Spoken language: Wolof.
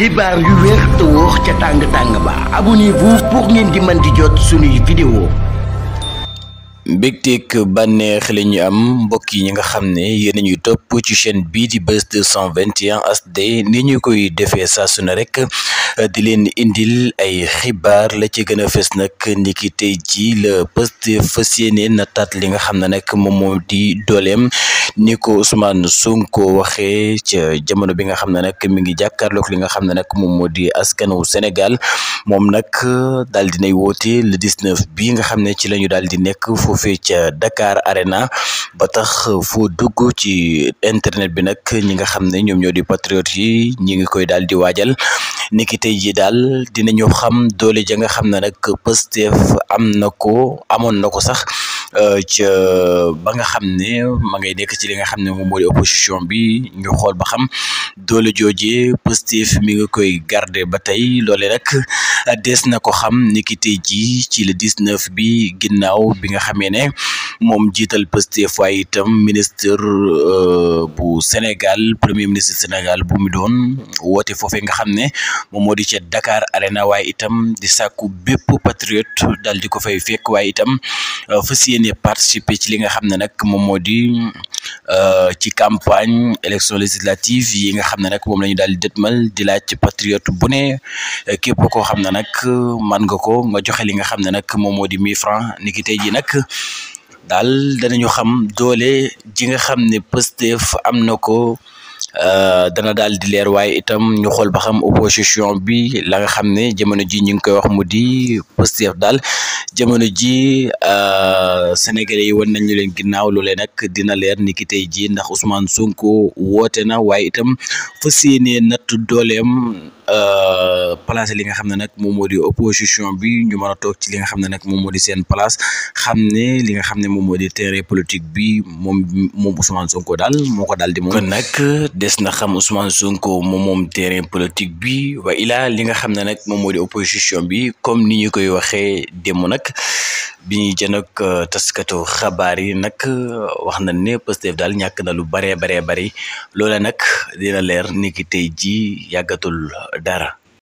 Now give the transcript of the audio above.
xibaar yu wér te wóor ca tàng ba abonnez-vous pour ngeen di mën di jot suñuy vidéo. mbégteeg bànneex la ñu am mbokk yi ñi nga xam ne yéen a ñuy topp ci chaîne bii di Buzz 221 HD ni ñu koy defee saa su ne rek di leen indil ay xibaar la ci gën a fës nag niki tey ji la Pastef fas yéene nataat li nga xam ne nag moom moo di dooleem ni ko Ousmane Sonko waxee ca jamono bi nga xam ne nag mi ngi jàkkaarloog li nga xam ne nag moom moo di askanu Sénégal moom nag daal dinay woote le 19 bi nga xam ne ci la ñu daal di nekk foofee ca Dakar Arena ba tax foo dugg ci internet bi nag ñi nga xam ne ñoom ñoo di patriotes yi ñi ngi koy daal di waajal niki tey ji daal dinañu xam doole ja nga xam ne nag Pastef amoon na ko sax ca ba nga xam ne ma ngay nekk ci li nga xam ne moom moo di opposition bi ñu xool ba xam doole jooje Pastef mi nga koy garder ba tey loole nag des na ko xam niki tey ji ci le 19 bi ginnaaw bi nga xamee ne moom jiital Pastef waaye itam ministre bu Sénégal premier ministre Sénégal bu mu doon woote foofee nga xam ne moom moo di ca Dakar Arena waaye itam di sàkku bépp patriote daal di ko fay fekk waaye itam fas yéene participer ci li nga xam ne nag moom moo di ci campagne élection législative yi nga xam ne nag moom la ñu daal di dëtmal di laaj patriote bu ne képp koo xam ne nag man nga ko nga joxe li nga xam ne nag moom moo di 1000 francs niki tey ji nag daal danañu xam doole ji nga xam ne Pastef am na ko dana daal di leer waaye itam ñu xool ba xam opposition bi la nga xam ne jamono ji ñu ngi koy wax mu di Pastef daal jamono ji Sénégalais yi wan nañu leen ginnaaw loolee nag dina leer ni ki tey ji ndax Ousmane Sonko woote na waaye itam fas yéene natt dooleem placé li nga xam ne nag moom moo di opposition bi ñu mën a toog ci li nga xam ne nag moom moo di seen place xam ne li nga xam ne moom moo di terrain politique bi moom Ousmane Sonko daal moo ko daal di moom kon nag des na xam Ousmane Sonko moom terrain politique bi wa ilaa li nga xam ne nag moom moo di opposition bi comme ni ñu koy waxee démb nag bi ñuy jën ak taskatu xabaar yi nag wax na ne Pastef daal ñàkk na lu baree bari loola nag dina leer ni ki tey ji yàggatul dara